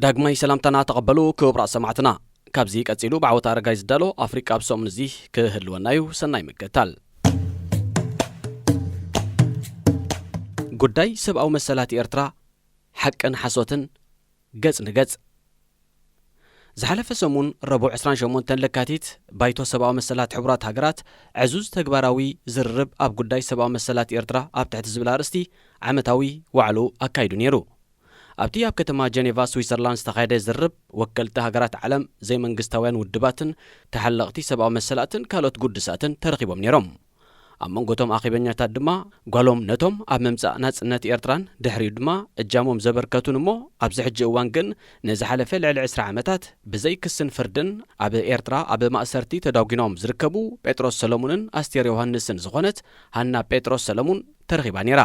ዳግማይ ሰላምታና ተቐበሉ ክቡራት ሰማዕትና። ካብዚ ቀጺሉ ብዓወት ኣረጋይ ዝዳሎ ኣፍሪቃ ኣብ ሰሙን እዚ ክህልወና እዩ። ሰናይ ምክትታል። ጉዳይ ሰብኣዊ መሰላት ኤርትራ፣ ሓቅን ሓሶትን፣ ገጽ ንገጽ። ዝሓለፈ ሰሙን ረቡዕ ዕስራን ሸሞንተን ለካቲት፣ ባይቶ ሰብኣዊ መሰላት ሕቡራት ሃገራት ዕዙዝ ተግባራዊ ዝርርብ ኣብ ጉዳይ ሰብኣዊ መሰላት ኤርትራ ኣብ ትሕቲ ዝብል ኣርእስቲ ዓመታዊ ዋዕሉ ኣካይዱ ነይሩ። ኣብቲ ኣብ ከተማ ጀኔቫ ስዊዘርላንድ ዝተኻየደ ዝርርብ፣ ወከልቲ ሃገራት ዓለም፣ ዘይመንግስታውያን ውድባትን ተሓለቕቲ ሰብኣዊ መሰላትን ካልኦት ጉዱሳትን ተረኺቦም ነይሮም። ኣብ መንጎ እቶም ኣኼበኛታት ድማ፣ ጓሎም ነቶም ኣብ ምምጻእ ናጽነት ኤርትራን ድሕሪኡ ድማ እጃሞም ዘበርከቱን እሞ ኣብዚ ሕጂ እዋን ግን ንዝሓለፈ ልዕሊ ዕስራ ዓመታት ብዘይ ክስን ፍርድን ኣብ ኤርትራ ኣብ ማእሰርቲ ተዳጒኖም ዝርከቡ ጴጥሮስ ሰለሙንን ኣስቴር ዮሃንስን ዝኾነት ሃና ጴጥሮስ ሰለሙን ተረኺባ ነይራ።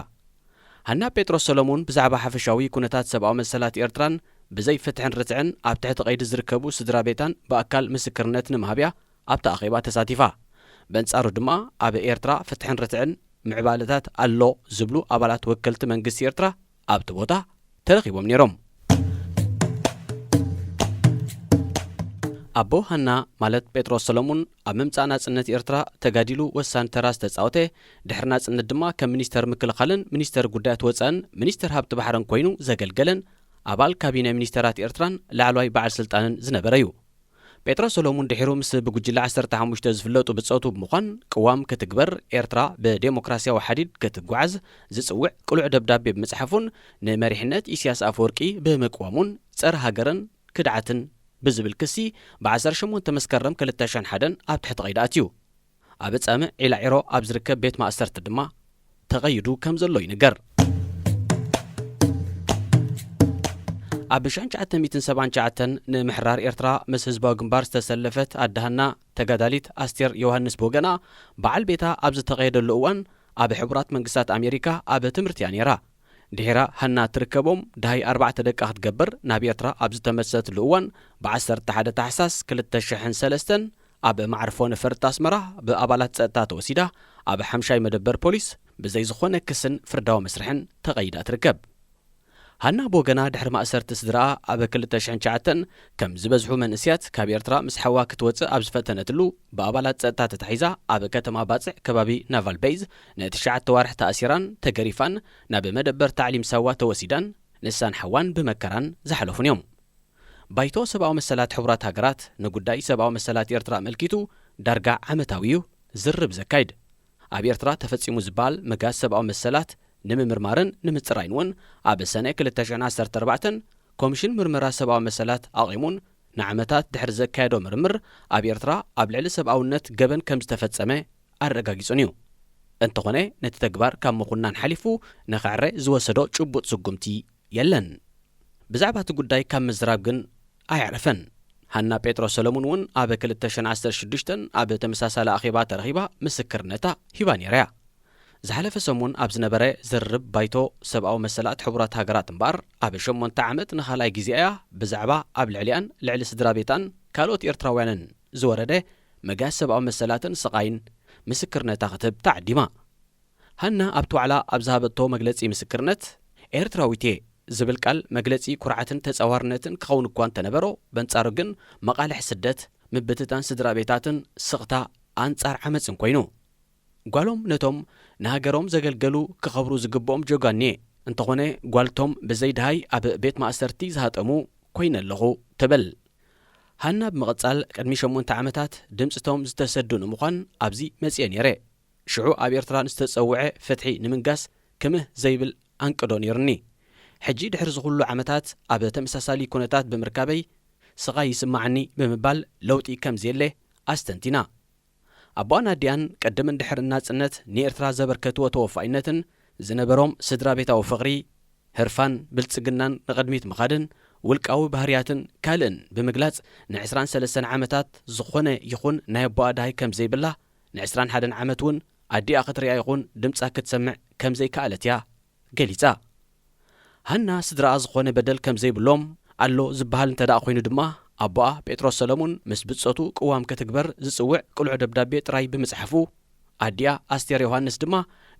ሃና ጴጥሮስ ሰለሙን ብዛዕባ ሓፈሻዊ ኩነታት ሰብኣዊ መሰላት ኤርትራን ብዘይ ፍትሕን ርትዕን ኣብ ትሕቲ ቀይዲ ዝርከቡ ስድራ ቤታን ብኣካል ምስክርነት ንምሃብ እያ ኣብቲ ኣኼባ ተሳቲፋ። በንጻሩ ድማ ኣብ ኤርትራ ፍትሕን ርትዕን ምዕባለታት ኣሎ ዝብሉ ኣባላት ወከልቲ መንግስቲ ኤርትራ ኣብቲ ቦታ ተረኺቦም ነይሮም። ኣቦ ሃና ማለት ጴጥሮስ ሰለሙን ኣብ ምምጻእ ናጽነት ኤርትራ ተጋዲሉ ወሳኒ ተራ ዝተጻወተ፣ ድሕሪ ናጽነት ድማ ከም ሚኒስተር ምክልኻልን ሚኒስተር ጉዳያት ወጻእን ሚኒስተር ሃብቲ ባሕርን ኮይኑ ዘገልገለን ኣባል ካቢነ ሚኒስተራት ኤርትራን ላዕለዋይ በዓል ስልጣንን ዝነበረ እዩ። ጴጥሮስ ሰሎሙን ድሒሩ ምስ ብጉጅለ ዓሰርተ ሓሙሽተ ዝፍለጡ ብጾቱ ብምዃን ቅዋም ክትግበር፣ ኤርትራ ብዴሞክራሲያዊ ሓዲድ ክትጓዓዝ ዝጽውዕ ቅሉዕ ደብዳቤ ብምጽሓፉን ንመሪሕነት ኢሳያስ ኣፈወርቂ ብምቅዋሙን ጸረ ሃገርን ክድዓትን ብዝብል ክሲ ብ ዓሰርተ ሸሞንተ መስከረም ክልተ ሽሕን ሓደን ኣብ ትሕቲ ቀይዲ ኣትዩ። ኣብ ጻምእ ዒላዒሮ ኣብ ዝርከብ ቤት ማእሰርቲ ድማ ተቐይዱ ከም ዘሎ ይንገር። ኣብ ሽሕን ትሽዓተ ሚእትን ሰብዓን ትሽዓተን ንምሕራር ኤርትራ ምስ ህዝባዊ ግንባር ዝተሰለፈት ኣደ ሃና ተጋዳሊት ኣስቴር ዮሃንስ ብወገና፣ በዓል ቤታ ኣብ ዝተቐየደሉ እዋን ኣብ ሕቡራት መንግስታት ኣሜሪካ ኣብ ትምህርቲ እያ ነይራ። ድሒራ ሃና ትርከቦም ደሃይ ኣርባዕተ ደቃ ክትገብር ናብ ኤርትራ ኣብ ዝተመልሰትሉ እዋን፣ ብ ዓሰርተ ሓደ ታሕሳስ ክልተ ሽሕን ሰለስተን ኣብ መዕርፎ ነፈርቲ ኣስመራ ብኣባላት ጸጥታ ተወሲዳ፣ ኣብ ሓምሻይ መደበር ፖሊስ ብዘይ ዝኾነ ክስን ፍርዳዊ መስርሕን ተቐይዳ ትርከብ። ሃና ብወገና፣ ድሕሪ ማእሰርቲ ስድራኣ ኣብ ክልተ ሽሕን ትሽዓተን፣ ከም ዝበዝሑ መንእስያት ካብ ኤርትራ ምስ ሓዋ ክትወጽእ ኣብ ዝፈተነትሉ፣ ብኣባላት ጸጥታ ተታሒዛ ኣብ ከተማ ባጽዕ ከባቢ ናቫል ቤይዝ ንትሽዓተ ዋርሕ ተኣሲራን ተገሪፋን ናብ መደበር ታዕሊም ሳዋ ተወሲዳን ንሳን ሓዋን ብመከራን ዝሓለፉን እዮም። ባይቶ ሰብኣዊ መሰላት ሕቡራት ሃገራት ንጉዳይ ሰብኣዊ መሰላት ኤርትራ ኣመልኪቱ ዳርጋ ዓመታዊ እዩ ዝርርብ ዘካይድ። ኣብ ኤርትራ ተፈጺሙ ዝበሃል ምግሃስ ሰብኣዊ መሰላት ንምምርማርን ንምጽራይን እውን ኣብ ሰነ ክልተ ሽሕን ዓሰርተ ኣርባዕተን ኮሚሽን ምርመራ ሰብኣዊ መሰላት ኣቒሙን ንዓመታት ድሕሪ ዘካየዶ ምርምር ኣብ ኤርትራ ኣብ ልዕሊ ሰብኣውነት ገበን ከም ዝተፈጸመ ኣረጋጊጹን እዩ። እንተኾነ ነቲ ተግባር ካብ ምኹናን ሓሊፉ ንኽዕረ ዝወሰዶ ጭቡጥ ስጉምቲ የለን። ብዛዕባ እቲ ጉዳይ ካብ ምዝራብ ግን ኣየዕረፈን። ሃና ጴጥሮስ ሰለሙን እውን ኣብ ክልተ ሽሕን ዓሰርተ ሽዱሽተን ኣብ ተመሳሳሊ ኣኼባ ተረኺባ ምስክርነታ ሂባ ነይራ እያ። ዝሓለፈ ሰሙን ኣብ ዝነበረ ዝርርብ ባይቶ ሰብኣዊ መሰላት ሕቡራት ሃገራት እምበኣር፣ ኣብ ሸሞንተ ዓመት ንኻልኣይ ግዜ እያ ብዛዕባ ኣብ ልዕሊኣን ልዕሊ ስድራ ቤታን ካልኦት ኤርትራውያንን ዝወረደ ምግሃስ ሰብኣዊ መሰላትን ስቓይን ምስክርነታ ክትህብ ተዓዲማ። ሃና ኣብቲ ዋዕላ ኣብ ዝሃበቶ መግለጺ ምስክርነት፣ ኤርትራዊት እየ ዝብል ቃል መግለጺ ኩርዓትን ተጻዋርነትን ክኸውን እኳ እንተነበሮ፣ በንጻሩ ግን መቓልሕ ስደት፣ ምብትታን ስድራ ቤታትን ስቕታ ኣንጻር ዓመጽን ኮይኑ። ጓሎም ነቶም ንሃገሮም ዘገልገሉ ክኸብሩ ዝግብኦም ጀጋኑ እየ፣ እንተኾነ ጓልቶም ብዘይ ደሃይ ኣብ ቤት ማእሰርቲ ዝሃጠሙ ኮይነ ኣለኹ ትብል። ሃና ብምቕጻል፣ ቅድሚ ሸሞንተ ዓመታት ድምጺ እቶም ዝተሰዱ ንምዃን ኣብዚ መጺኤ ነይረ። ሽዑ ኣብ ኤርትራ ንዝተጸውዐ ፍትሒ ንምንጋስ ክምህ ዘይብል ኣንቅዶ ነይሩኒ። ሕጂ ድሕሪ ዝኹሉ ዓመታት ኣብ ተመሳሳሊ ኩነታት ብምርካበይ ስቓይ ይስማዓኒ ብምባል ለውጢ ከም ዘየለ ኣስተንቲና። ኣቦኣን ኣዲኣን ቅድምን ድሕርን ናጽነት ንኤርትራ ዘበርከትዎ ተወፋይነትን ዝነበሮም ስድራ ቤታዊ ፍቕሪ፣ ህርፋን ብልጽግናን ንቕድሚት ምኻድን ውልቃዊ ባህርያትን ካልእን ብምግላጽ፣ ንዕስራን ሰለስተን ዓመታት ዝኾነ ይኹን ናይ ኣቦኣ ደሃይ ከም ዘይብላ፣ ንዕስራን ሓደን ዓመት እውን ኣዲኣ ክትሪኣ ይኹን ድምጻ ክትሰምዕ ከም ዘይከኣለት እያ ገሊጻ። ሃና ስድራኣ ዝኾነ በደል ከም ዘይብሎም ኣሎ ዝበሃል እንተ ደኣ ኮይኑ ድማ፣ ኣቦኣ ጴጥሮስ ሰለሙን ምስ ብጾቱ ቅዋም ክትግበር ዝጽውዕ ቅሉዕ ደብዳቤ ጥራይ ብምጽሓፉ፣ ኣዲኣ ኣስቴር ዮሃንስ ድማ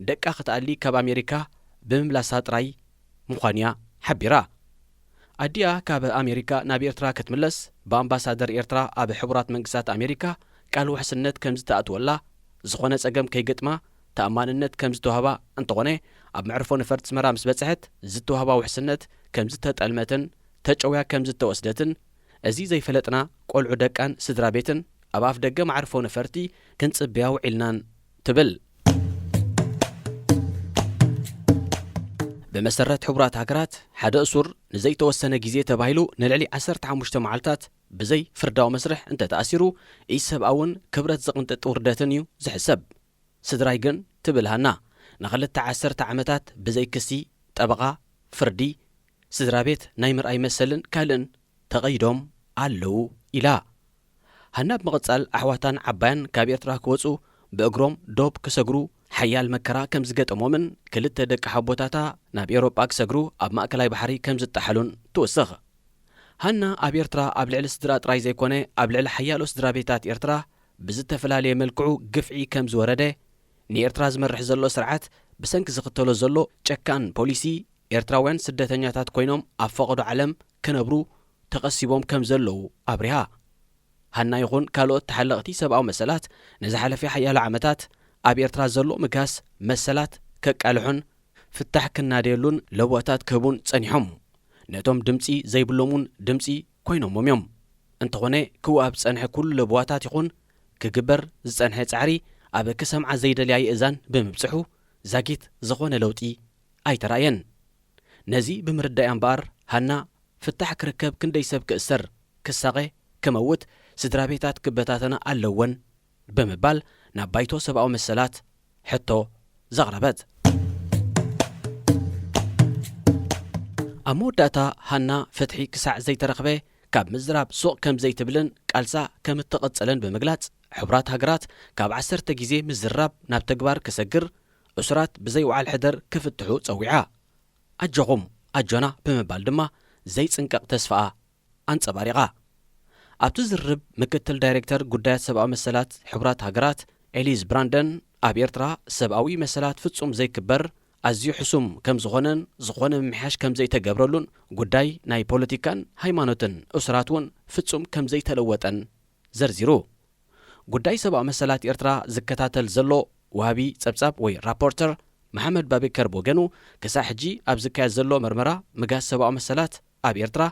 ደቃ ክትኣሊ ካብ ኣሜሪካ ብምምላሳ ጥራይ ምዃኑ እያ ሓቢራ። ኣዲኣ ካብ ኣሜሪካ ናብ ኤርትራ ክትምለስ ብኣምባሳደር ኤርትራ ኣብ ሕቡራት መንግስታት ኣሜሪካ ቃል ውሕስነት ከም ዝተኣትወላ፣ ዝኾነ ጸገም ከይገጥማ ተኣማንነት ከም ዝተዋህባ፣ እንተኾነ ኣብ መዕርፎ ነፈርቲ ኣስመራ ምስ በጽሐት ዝተዋህባ ውሕስነት ከም ዝተጠልመትን ተጨውያ ከም ዝተወስደትን፣ እዚ ዘይፈለጥና ቆልዑ ደቃን ስድራ ቤትን ኣብ ኣፍ ደገ መዓርፎ ነፈርቲ ክንጽበያ ውዒልናን ትብል። ብመሰረት ሕቡራት ሃገራት፣ ሓደ እሱር ንዘይተወሰነ ግዜ ተባሂሉ ንልዕሊ ዓሰርተ ሓሙሽተ መዓልታት ብዘይ ፍርዳዊ መስርሕ እንተተኣሲሩ፣ ኢሰብኣውን ክብረት ዝቕንጥጥ ውርደትን እዩ ዝሕሰብ። ስድራይ ግን፣ ትብል ሃና፣ ንኽልተ ዓሰርተ ዓመታት ብዘይ ክሲ፣ ጠበቓ፣ ፍርዲ፣ ስድራ ቤት ናይ ምርኣይ መሰልን ካልእን ተቐይዶም ኣለዉ ኢላ። ሃና ብምቕጻል፣ ኣሕዋታን ዓባያን ካብ ኤርትራ ክወጹ ብእግሮም ዶብ ክሰግሩ ሓያል መከራ ከም ዝገጠሞምን ክልተ ደቂ ሓቦታታ ናብ ኤውሮጳ ክሰግሩ ኣብ ማእከላይ ባሕሪ ከም ዝጠሓሉን ትውስኽ። ሃና ኣብ ኤርትራ ኣብ ልዕሊ ስድራ ጥራይ ዘይኮነ ኣብ ልዕሊ ሓያሎ ስድራ ቤታት ኤርትራ ብዝተፈላለየ መልክዑ ግፍዒ ከም ዝወረደ፣ ንኤርትራ ዝመርሕ ዘሎ ስርዓት ብሰንኪ ዝኽተሎ ዘሎ ጨካን ፖሊሲ ኤርትራውያን ስደተኛታት ኮይኖም ኣብ ፈቐዶ ዓለም ክነብሩ ተቐሲቦም ከም ዘለዉ ኣብሪሃ። ሃና ይኹን ካልኦት ተሓለቕቲ ሰብኣዊ መሰላት ንዝሓለፈ ሓያሎ ዓመታት ኣብ ኤርትራ ዘሎ ምግሃስ መሰላት ከቃልሑን ፍታሕ ክናደየሉን ለበዋታት ክህቡን ጸኒሖም። ነቶም ድምጺ ዘይብሎም እውን ድምጺ ኮይኖሞም እዮም። እንተኾነ ክወሃብ ዝጸንሐ ኩሉ ለበዋታት ይኹን ክግበር ዝጸንሐ ጻዕሪ ኣብ ክሰምዓ ዘይደልያ የእዛን ብምብጽሑ ዛጊት ዝኾነ ለውጢ ኣይተራእየን። ነዚ ብምርዳእያ እምበኣር ሃና ፍታሕ ክርከብ ክንደይ ሰብ ክእሰር፣ ክሳቐ፣ ክመውት፣ ስድራ ቤታት ክበታተና ኣለወን ብምባል ናብ ባይቶ ሰብኣዊ መሰላት ሕቶ ዘቕረበት። ኣብ መወዳእታ ሃና ፍትሒ ክሳዕ ዘይተረኽበ ካብ ምዝራብ ሱቕ ከም ዘይትብልን ቃልሳ ከም እትቕጽልን ብምግላጽ፣ ሕቡራት ሃገራት ካብ ዓሰርተ ግዜ ምዝራብ ናብ ተግባር ክሰግር፣ እሱራት ብዘይ ውዓል ሕደር ክፍትሑ ጸዊዓ። ኣጆኹም፣ ኣጆና ብምባል ድማ ዘይጽንቀቕ ተስፋኣ ኣንጸባሪቓ። ኣብቲ ዝርርብ ምክትል ዳይሬክተር ጉዳያት ሰብኣዊ መሰላት ሕቡራት ሃገራት ኤሊዝ ብራንደን፣ ኣብ ኤርትራ ሰብኣዊ መሰላት ፍጹም ዘይክበር፣ ኣዝዩ ሕሱም ከም ዝኾነን ዝኾነ ምምሕያሽ ከም ዘይተገብረሉን፣ ጉዳይ ናይ ፖለቲካን ሃይማኖትን እሱራት እውን ፍጹም ከም ዘይተለወጠን ዘርዚሩ። ጉዳይ ሰብኣዊ መሰላት ኤርትራ ዝከታተል ዘሎ ወሃቢ ጸብጻብ ወይ ራፖርተር መሓመድ ባቤከር ብወገኑ፣ ክሳዕ ሕጂ ኣብ ዝካየድ ዘሎ መርመራ፣ ምግሃስ ሰብኣዊ መሰላት ኣብ ኤርትራ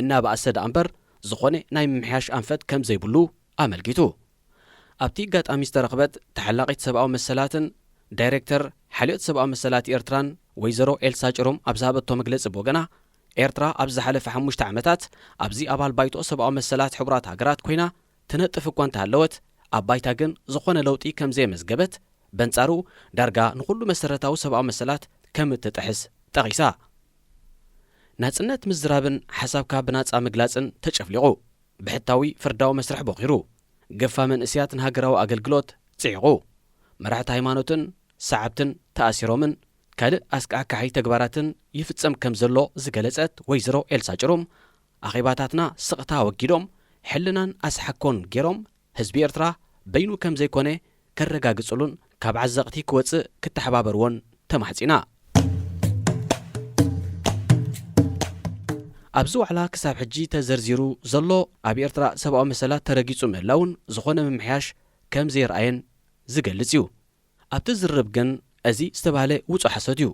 እናበኣሰ ደኣ እምበር፣ ዝኾነ ናይ ምምሕያሽ ኣንፈት ከም ዘይብሉ ኣመልኪቱ። ኣብቲ ኣጋጣሚ ዝተረኽበት ተሓላቒት ሰብኣዊ መሰላትን ዳይሬክተር ሓልዮት ሰብኣዊ መሰላት ኤርትራን ወይዘሮ ኤልሳ ጭሩም ኣብ ዝሃበቶ መግለጺ ብወገና፣ ኤርትራ ኣብ ዝሓለፈ ሓሙሽተ ዓመታት ኣብዚ ኣባል ባይቶ ሰብኣዊ መሰላት ሕቡራት ሃገራት ኮይና ትነጥፍ እኳ እንተሃለወት፣ ኣብ ባይታ ግን ዝኾነ ለውጢ ከም ዘየመዝገበት፣ በንጻሩ ዳርጋ ንኹሉ መሰረታዊ ሰብኣዊ መሰላት ከም እትጥሕስ ጠቒሳ። ናጽነት ምዝራብን ሓሳብካ ብናጻ ምግላጽን ተጨፍሊቑ፣ ብሕታዊ ፍርዳዊ መስርሕ ቦኺሩ፣ ገፋ መንእስያት ንሃገራዊ ኣገልግሎት ጽዒቑ፣ መራሕቲ ሃይማኖትን ሰዓብትን ተኣሲሮምን ካልእ ኣስካሕካሒ ተግባራትን ይፍጸም ከም ዘሎ ዝገለጸት ወይዘሮ ኤልሳ ጭሩም፣ ኣኼባታትና ስቕታ ኣወጊዶም፣ ሕልናን ኣስሓኮን ገይሮም፣ ህዝቢ ኤርትራ በይኑ ከም ዘይኮነ ከረጋግጽሉን ካብ ዓዘቕቲ ክወጽእ ክተሓባበርዎን ተማሕጺና። ኣብዚ ዋዕላ ክሳብ ሕጂ ተዘርዚሩ ዘሎ፣ ኣብ ኤርትራ ሰብኣዊ መሰላት ተረጊጹ ምህላውን ዝኾነ ምምሕያሽ ከም ዘይረኣየን ዝገልጽ እዩ። ኣብቲ ዝርርብ ግን፣ እዚ ዝተባህለ ውጹእ ሓሶት እዩ።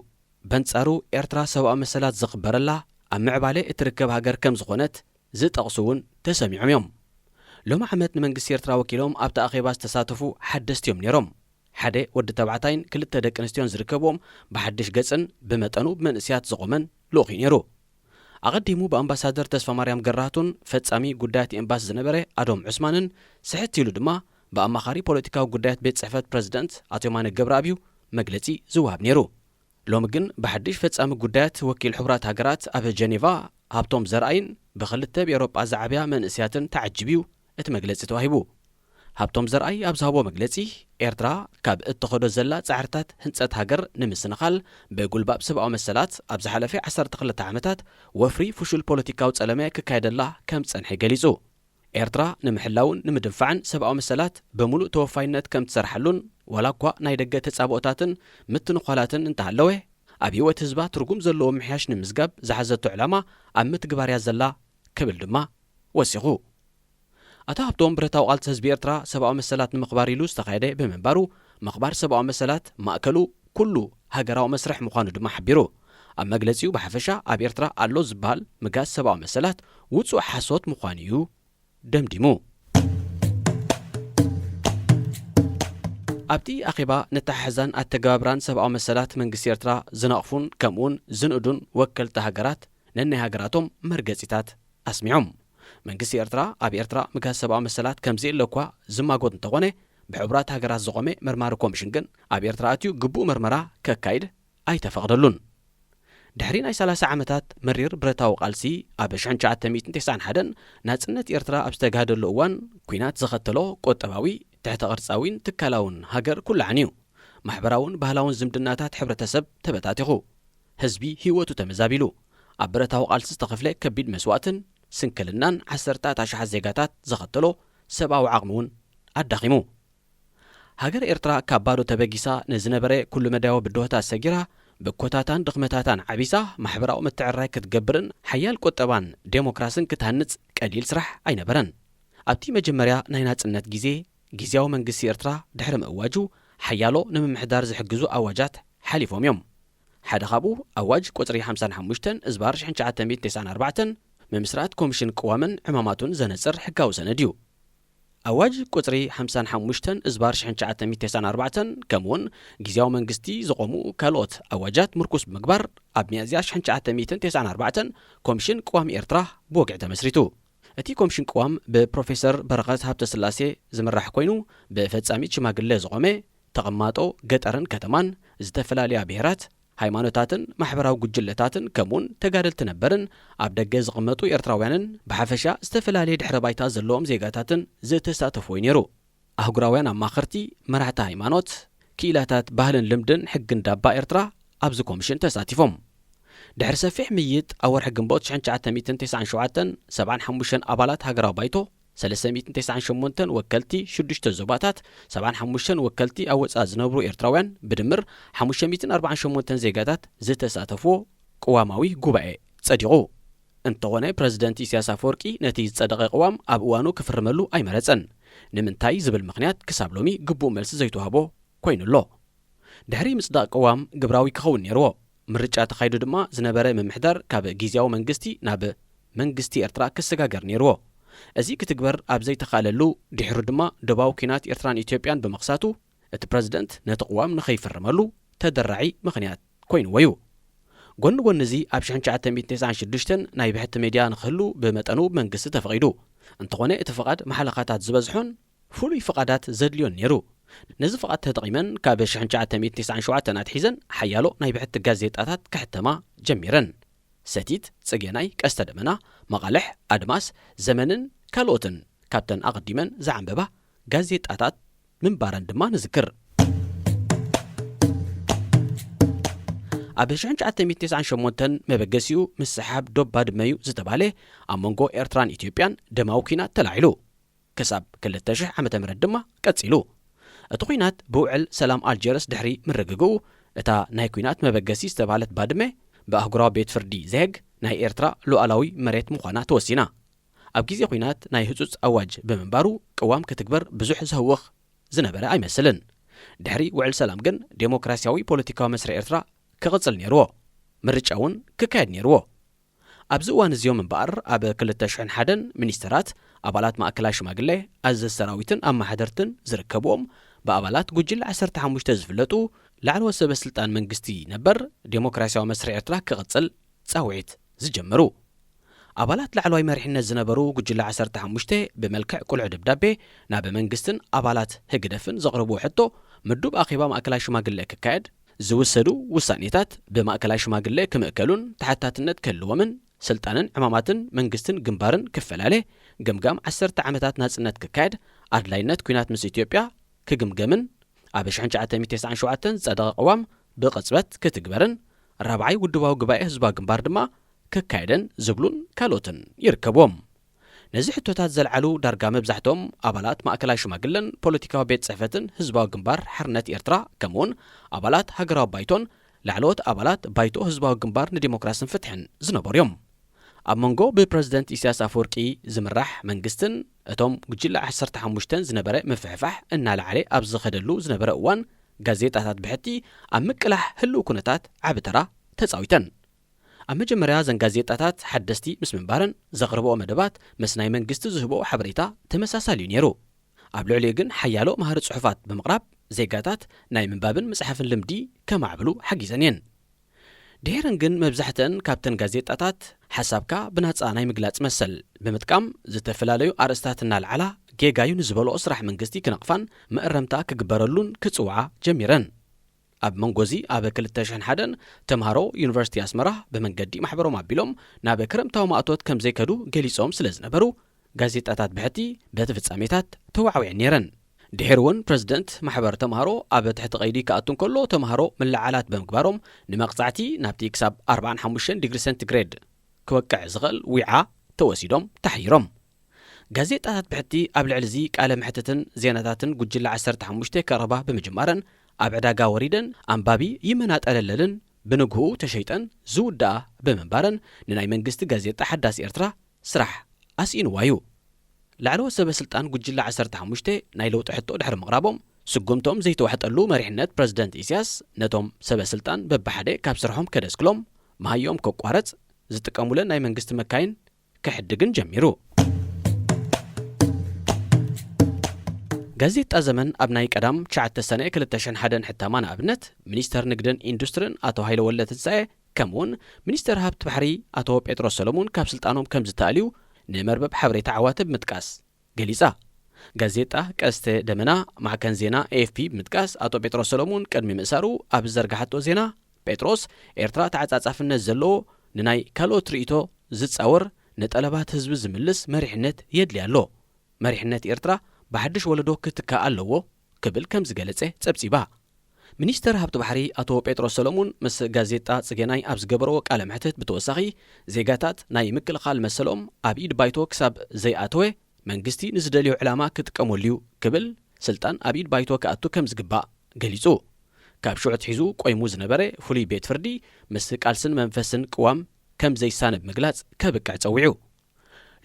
በንጻሩ፣ ኤርትራ ሰብኣዊ መሰላት ዝኽበረላ፣ ኣብ ምዕባለ እትርከብ ሃገር ከም ዝኾነት ዝጠቕሱ እውን ተሰሚዖም እዮም። ሎሚ ዓመት ንመንግስቲ ኤርትራ ወኪሎም ኣብቲ ኣኼባ ዝተሳተፉ ሓደስቲ እዮም ነይሮም። ሓደ ወዲ ተባዕታይን ክልተ ደቂ ኣንስትዮን ዝርከብዎም፣ ብሓድሽ ገጽን ብመጠኑ ብመንእስያት ዝቖመን ልኡኽ እዩ ነይሩ። ኣቐዲሙ ብኣምባሳደር ተስፋማርያም ገራህቱን ፈጻሚ ጉዳያት ኤምባሲ ዝነበረ ኣዶም ዑስማንን፣ ስሕት ኢሉ ድማ ብኣማኻሪ ፖለቲካዊ ጉዳያት ቤት ጽሕፈት ፕረዚደንት ኣቶ የማነ ገብረኣብዩ መግለጺ ዝወሃብ ነይሩ። ሎሚ ግን ብሓድሽ ፈጻሚ ጉዳያት ወኪል ሕቡራት ሃገራት ኣብ ጀኔቫ ሃብቶም ዘርኣይን ብኽልተ ብኤውሮጳ ዝዓብያ መንእስያትን ተዓጂቡ እዩ እቲ መግለጺ ተዋሂቡ። ሃብቶም ዘርኣይ ኣብ ዝሃቦ መግለጺ፣ ኤርትራ ካብ እትኸዶ ዘላ ጻዕርታት ህንጸት ሃገር ንምስንኻል ብጉልባብ ሰብኣዊ መሰላት ኣብ ዝሓለፈ ዓሰርተ ክልተ ዓመታት ወፍሪ ፍሹል ፖለቲካዊ ጸለመ ክካየደላ ከም ዝጸንሐ ገሊጹ። ኤርትራ ንምሕላውን ንምድንፋዕን ሰብኣዊ መሰላት ብምሉእ ተወፋይነት ከም ትሰርሓሉን፣ ዋላ እኳ ናይ ደገ ተጻብኦታትን ምትንዃላትን እንተሃለወ፣ ኣብ ህይወት ህዝባ ትርጉም ዘለዎ ምሕያሽ ንምዝጋብ ዝሓዘቶ ዕላማ ኣብ ምትግባር እያ ዘላ ክብል ድማ ወሲኹ። ኣቶ ሃብቶም፣ ብረታዊ ቃልሲ ህዝቢ ኤርትራ ሰብኣዊ መሰላት ንምኽባር ኢሉ ዝተኻየደ ብምንባሩ፣ ምኽባር ሰብኣዊ መሰላት ማእከሉ ኩሉ ሃገራዊ መስርሕ ምዃኑ ድማ ሓቢሩ። ኣብ መግለጺኡ፣ ብሓፈሻ ኣብ ኤርትራ ኣሎ ዝበሃል ምግሃስ ሰብኣዊ መሰላት ውጹእ ሓሶት ምዃኑ እዩ ደምዲሙ። ኣብቲ ኣኼባ፣ ነተሓሕዛን ኣተገባብራን ሰብኣዊ መሰላት መንግስቲ ኤርትራ ዝነቕፉን ከምኡውን ዝንእዱን ወከልቲ ሃገራት ነናይ ሃገራቶም መርገጺታት ኣስሚዖም። መንግስቲ ኤርትራ ኣብ ኤርትራ ምግሃስ ሰብኣዊ መሰላት ከም ዘየለ እኳ ዝማጎት እንተኾነ፣ ብሕቡራት ሃገራት ዝቖመ መርማሪ ኮሚሽን ግን ኣብ ኤርትራ ኣትዩ ግቡእ መርመራ ከካይድ ኣይተፈቕደሉን። ድሕሪ ናይ ሰላሳ ዓመታት መሪር ብረታዊ ቃልሲ፣ ኣብ ሽሕን ትሽዓተ ሚእትን ተስዓን ሓደን ናጽነት ኤርትራ ኣብ ዝተጋህደሉ እዋን፣ ኲናት ዘኸተሎ ቁጠባዊ፣ ትሕተ ቅርጻዊን ትካላውን ሃገር ኩላዕን እዩ። ማሕበራውን ባህላውን ዝምድናታት ሕብረተሰብ ተበታቲኹ። ህዝቢ ህይወቱ ተመዛቢሉ። ኣብ ብረታዊ ቃልሲ ዝተኸፍለ ከቢድ መስዋእትን ስንክልናን ዓሰርታት ኣሽሓት ዜጋታት ዘኸተሎ ሰብኣዊ ዓቕሚ እውን ኣዳኺሙ። ሃገር ኤርትራ ካብ ባዶ ተበጊሳ፣ ንዝነበረ ኩሉ መዳያዊ ብድሆታት ሰጊራ፣ ብኮታታን ድኽመታታን ዓቢሳ፣ ማሕበራዊ ምትዕርራይ ክትገብርን ሓያል ቁጠባን ዴሞክራስን ክትሃንጽ ቀሊል ስራሕ ኣይነበረን። ኣብቲ መጀመርያ ናይ ናጽነት ግዜ፣ ግዝያዊ መንግስቲ ኤርትራ ድሕሪ ምእዋጁ፣ ሓያሎ ንምምሕዳር ዝሕግዙ ኣዋጃት ሓሊፎም እዮም። ሓደ ካብኡ፣ ኣዋጅ ቁጽሪ ሓምሳን ሓሙሽተን እዝባር ሽሕን ትሽዓተ ሚእትን ተስዓን ኣርባዕተን፣ ምምስራት ኮሚሽን ቅዋምን ዕማማቱን ዘነጽር ሕጋዊ ሰነድ እዩ። ኣዋጅ ቁጽሪ ሓምሳን ሓሙሽተን እዝባር ሽሕን ትሽዓተ ሚእትን ተስዓን ኣርባዕተን፣ ከምኡውን ግዝያዊ መንግስቲ ዝቖሙ ካልኦት ኣዋጃት ምርኩስ ብምግባር፣ ኣብ ሚያዝያ ሽሕን ትሽዓተ ሚእትን ተስዓን ኣርባዕተን ኮሚሽን ቅዋም ኤርትራ ብወግዒ ተመስሪቱ። እቲ ኮሚሽን ቅዋም ብፕሮፌሰር በረኸት ሃብተስላሴ ዝምራሕ ኮይኑ፣ ብፈጻሚት ሽማግለ ዝቖመ፣ ተቐማጦ ገጠርን ከተማን፣ ዝተፈላለያ ብሄራት፣ ሃይማኖታትን ማሕበራዊ ጉጅለታትን፣ ከምኡውን ተጋደልቲ ነበርን ኣብ ደገ ዝቕመጡ ኤርትራውያንን፣ ብሓፈሻ ዝተፈላለየ ድሕረ ባይታ ዘለዎም ዜጋታትን ዝተሳተፍዎ እዩ ነይሩ። ኣህጉራውያን ኣማኸርቲ፣ መራሕቲ ሃይማኖት፣ ክኢላታት ባህልን ልምድን ሕግን ዳባ ኤርትራ ኣብዚ ኮሚሽን ተሳቲፎም። ድሕሪ ሰፊሕ ምይይጥ፣ ኣብ ወርሒ ግንቦት ሽሕን ትሽዓተ ሚእትን ተስዓን ሸውዓተን፣ ሰብዓን ሓሙሽተን ኣባላት ሃገራዊ ባይቶ፣ ሰለስተ ሚእትን ተስዓን ሸሞንተን ወከልቲ ሽዱሽተ ዞባታት፣ ሰብዓን ሓሙሽተን ወከልቲ ኣብ ወጻኢ ዝነብሩ ኤርትራውያን፣ ብድምር ሓሙሽተ ሚእትን ኣርባዓን ሸሞንተን ዜጋታት ዝተሳተፍዎ ቅዋማዊ ጉባኤ ጸዲቑ። እንተኾነ፣ ፕረዚደንት ኢሳያስ ኣፈወርቂ ነቲ ዝጸደቐ ቅዋም ኣብ እዋኑ ክፍርመሉ ኣይመረጸን። ንምንታይ ዝብል ምኽንያት ክሳብ ሎሚ ግቡእ መልሲ ዘይተዋህቦ ኮይኑ ኣሎ። ድሕሪ ምጽዳቕ ቅዋም ግብራዊ ክኸውን ነይርዎ። ምርጫ ተኻይዱ ድማ፣ ዝነበረ ምምሕዳር ካብ ግዝያዊ መንግስቲ ናብ መንግስቲ ኤርትራ ክሰጋገር ነይርዎ። እዚ ክትግበር ኣብ ዘይተኻእለሉ፣ ድሒሩ ድማ ዶባዊ ኲናት ኤርትራን ኢትዮጵያን ብምኽሳቱ፣ እቲ ፕረዚደንት ነቲ ቅዋም ንኸይፍርመሉ ተደራዒ ምኽንያት ኮይንዎ እዩ። ጎኒ ጎኒ እዚ፣ ኣብ ሽሕን ትሽዓተ ሚእትን ተስዓን ሽዱሽተን ናይ ብሕቲ ሜድያ ንኽህሉ ብመጠኑ ብመንግስቲ ተፈቒዱ። እንተኾነ፣ እቲ ፍቓድ መሓለኻታት ዝበዝሖን ፍሉይ ፍቓዳት ዘድልዮን ነይሩ። ነዚ ፍቓድ ተጠቒመን፣ ካብ ሽሕን ትሽዓተ ሚእትን ተስዓን ሸውዓተን ኣትሒዘን ሓያሎ ናይ ብሕቲ ጋዜጣታት ክሕተማ ጀሚረን። ሰቲት፣ ጽጌናይ፣ ቀስተ ደመና፣ መቓልሕ፣ ኣድማስ፣ ዘመንን ካልኦትን ካብተን ኣቐዲመን ዝዓንበባ ጋዜጣታት ምንባረን ድማ ንዝክር። ኣብ ሽሕን ትሽዓተ ሚእትን ተስዓን ሸሞንተን መበገሲኡ ምስሓብ ዶብ ባድመ እዩ ዝተባህለ ኣብ መንጎ ኤርትራን ኢትዮጵያን ደማዊ ኲናት ተላዒሉ። ክሳብ ክልተ ሽሕ ዓመተ ምህረት ድማ ቀጺሉ። እቲ ኲናት ብውዕል ሰላም ኣልጀርስ ድሕሪ ምርግግኡ፣ እታ ናይ ኲናት መበገሲ ዝተባህለት ባድመ ብኣህጉራዊ ቤት ፍርዲ ዘሄግ ናይ ኤርትራ ሉዓላዊ መሬት ምዃና ተወሲና። ኣብ ግዜ ኲናት ናይ ህጹጽ ኣዋጅ ብምንባሩ፣ ቅዋም ክትግበር ብዙሕ ዘህውኽ ዝነበረ ኣይመስልን። ድሕሪ ውዕል ሰላም ግን፣ ዴሞክራስያዊ ፖለቲካዊ መስርሕ ኤርትራ ክቕጽል ነይርዎ። ምርጫ እውን ክካየድ ነይርዎ። ኣብዚ እዋን እዚኦም እምበኣር፣ ኣብ ክልተ ሽሕን ሓደን ሚኒስተራት፣ ኣባላት ማእከላይ ሽማግለ፣ ኣዘዝቲ ሰራዊትን ኣመሓደርትን ዝርከብዎም፣ ብኣባላት ጉጅለ ዓሰርተ ሓሙሽተ ዝፍለጡ ላዕለዎት ሰበ ስልጣን መንግስቲ ነበር፣ ዴሞክራስያዊ መስርሕ ኤርትራ ክቕጽል ጻውዒት ዝጀመሩ። ኣባላት ላዕለዋይ መሪሕነት ዝነበሩ ጉጅለ ዓሰርተ ሓሙሽተ፣ ብመልክዕ ቅሉዕ ደብዳቤ ናብ መንግስትን ኣባላት ህግደፍን ዘቕረብዎ ሕቶ፣ ምዱብ ኣኼባ ማእከላይ ሽማግለ ክካየድ፣ ዝውሰዱ ውሳኔታት ብማእከላይ ሽማግለ ክምእከሉን ተሓታትነት ክህልዎምን፣ ስልጣንን ዕማማትን መንግስትን ግንባርን ክፈላለ፣ ገምጋም ዓሰርተ ዓመታት ናጽነት ክካየድ፣ ኣድላይነት ኲናት ምስ ኢትዮጵያ ክግምገምን፣ ኣብ ሽሕን ትሽዓተ ሚእትን ተስዓን ሸውዓተን ዝጸደቐ ቅዋም ብቕጽበት ክትግበርን፣ ራብዓይ ውድባዊ ጉባኤ ህዝባዊ ግንባር ድማ ክካየደን ዝብሉን ካልኦትን ይርከብዎም። ነዚ ሕቶታት ዘልዓሉ ዳርጋ መብዛሕትኦም ኣባላት ማእከላይ ሽማግለን ፖለቲካዊ ቤት ጽሕፈትን ህዝባዊ ግንባር ሓርነት ኤርትራ፣ ከምኡውን ኣባላት ሃገራዊ ባይቶን ላዕለዎት ኣባላት ባይቶ ህዝባዊ ግንባር ንዲሞክራስን ፍትሕን ዝነበሩ እዮም። ኣብ መንጎ ብፕረዚደንት ኢሳያስ ኣፈወርቂ ዝምራሕ መንግስትን እቶም ጉጅለ ዓሰርተ ሓሙሽተን ዝነበረ ምፍሕፋሕ እናለዓለ ኣብ ዝኸደሉ ዝነበረ እዋን፣ ጋዜጣታት ብሕቲ ኣብ ምቅላሕ ህልው ኩነታት ዓቢ ተራ ተጻዊተን። ኣብ መጀመርያ እዘን ጋዜጣታት ሓደስቲ ምስ ምንባረን፣ ዘቕርብኦ መደባት ምስ ናይ መንግስቲ ዝህብኦ ሓበሬታ ተመሳሳሊ እዩ ነይሩ። ኣብ ልዕሊኡ ግን ሓያሎ መሃሪ ጽሑፋት ብምቕራብ፣ ዜጋታት ናይ ምንባብን ምጽሓፍን ልምዲ ከማዕብሉ ሓጊዘን እየን። ድሒረን ግን መብዛሕትአን ካብተን ጋዜጣታት ሓሳብካ ብናጻ ናይ ምግላጽ መሰል ብምጥቃም፣ ዝተፈላለዩ ኣርእስታት እናልዓላ፣ ጌጋዩ ንዝበልኦ ስራሕ መንግስቲ ክነቕፋን መእረምታ ክግበረሉን ክጽውዓ ጀሚረን። ኣብ መንጎዚ ኣብ ክልተ ሽሕን ሓደን ተምሃሮ ዩኒቨርሲቲ ኣስመራ ብመንገዲ ማሕበሮም ኣቢሎም ናብ ክረምታዊ ማእቶት ከም ዘይከዱ ገሊጾም ስለ ዝነበሩ፣ ጋዜጣታት ብሕቲ በቲ ፍጻሜታት ተዋዕዊዐን ነይረን። ድሒሩ እውን ፕረዚደንት ማሕበር ተምሃሮ ኣብ ትሕቲ ቀይዲ ክኣቱ እንከሎ፣ ተምሃሮ ምልዓላት ብምግባሮም ንመቕጻዕቲ ናብቲ ክሳብ ኣርባዓን ሓሙሽተን ዲግሪ ሴንቲግሬድ ክወቅዕ ዝኽእል ዊዓ ተወሲዶም ተሓይሮም። ጋዜጣታት ብሕቲ ኣብ ልዕሊ እዚ ቃለ መሕትትን ዜናታትን ጉጅለ ዓሰርተ ሓሙሽተ ከቕርባ ብምጅማረን፣ ኣብ ዕዳጋ ወሪደን ኣንባቢ ይመናጠለለልን ብንግህኡ ተሸይጠን ዝውድኣ ብምንባረን፣ ንናይ መንግስቲ ጋዜጣ ሓዳስ ኤርትራ ስራሕ ኣስኢንዋ እዩ። ላዕለዎት ሰበ ስልጣን ጉጅለ ዓሰርተ ሓሙሽተ ናይ ለውጢ ሕቶ ድሕሪ ምቕራቦም፣ ስጉምቶም ዘይተዋሕጠሉ መሪሕነት ፕረዚደንት ኢሳያስ ነቶም ሰበ ስልጣን በብሓደ ካብ ስርሖም ከደስክሎም፣ መሃዮም ከቋረጽ፣ ዝጥቀሙለን ናይ መንግስቲ መካይን ክሕድግን ጀሚሩ። ጋዜጣ ዘመን ኣብ ናይ ቀዳም ትሽዓተ ሰነ ክልተ ሽሕን ሓደን ሕታማ ንኣብነት፣ ሚኒስተር ንግድን ኢንዱስትሪን ኣቶ ሃይለ ወልደ ትንሳኤ፣ ከምኡውን ሚኒስተር ሃብቲ ባሕሪ ኣቶ ጴጥሮስ ሰለሙን ካብ ስልጣኖም ከም ዝተኣልዩ ንመርበብ ሓበሬታ ዓዋተ ብምጥቃስ ገሊጻ። ጋዜጣ ቀስተ ደመና ማዕከን ዜና ኤ ኤፍ ፒ ብምጥቃስ፣ ኣቶ ጴጥሮስ ሰለሙን ቅድሚ ምእሳሩ ኣብ ዝዘርግሓቶ ዜና፣ ጴጥሮስ፣ ኤርትራ ተዓጻጻፍነት ዘለዎ፣ ንናይ ካልኦት ርእይቶ ዝጻወር፣ ንጠለባት ህዝቢ ዝምልስ መሪሕነት የድልያ ኣሎ። መሪሕነት ኤርትራ ብሓድሽ ወለዶ ክትካእ ኣለዎ ክብል ከም ዝገለጸ ጸብጺባ። ሚኒስተር ሃብቲ ባሕሪ ኣቶ ጴጥሮስ ሰለሙን ምስ ጋዜጣ ጽጌናይ ኣብ ዝገበርዎ ቃለ መሕትት ብተወሳኺ፣ ዜጋታት ናይ ምክልኻል መሰሎም ኣብ ኢድ ባይቶ ክሳብ ዘይኣተወ፣ መንግስቲ ንዝደልዮ ዕላማ ክጥቀመሉ እዩ ክብል፣ ስልጣን ኣብ ኢድ ባይቶ ክኣቱ ከም ዝግባእ ገሊጹ። ካብ ሽዑ ኣትሒዙ ቆይሙ ዝነበረ ፍሉይ ቤት ፍርዲ ምስ ቃልስን መንፈስን ቅዋም ከም ዘይሳነ ብምግላጽ ከብቅዕ ጸዊዑ።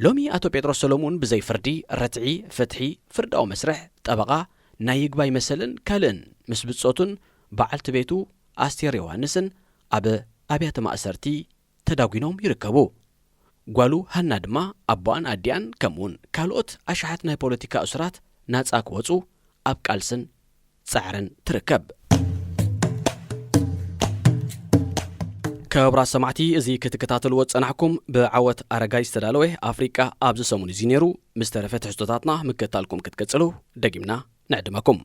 ሎሚ ኣቶ ጴጥሮስ ሰሎሙን ብዘይ ፍርዲ፣ ርትዒ፣ ፍትሒ፣ ፍርዳዊ መስርሕ፣ ጠበቓ፣ ናይ ይግባይ መሰልን ካልእን ምስ ብጾቱን በዓልቲ ቤቱ ኣስቴር ዮሃንስን ኣብ ኣብያተ ማእሰርቲ ተዳጒኖም ይርከቡ። ጓሉ ሃና ድማ ኣቦኣን ኣዲኣን ከምኡውን ካልኦት ኣሽሓት ናይ ፖለቲካ እሱራት ናጻ ክወጹ ኣብ ቃልስን ጻዕርን ትርከብ። ክቡራት ሰማዕቲ፣ እዚ ክትከታተልዎ ዝጸናሕኩም ብዓወት ኣረጋይ ዝተዳለወ ኣፍሪቃ ኣብዚ ሰሙን እዚ ነይሩ። ምስ ተረፈ ትሕዝቶታትና ምክትታልኩም ክትቅጽሉ ደጊምና ንዕድመኩም።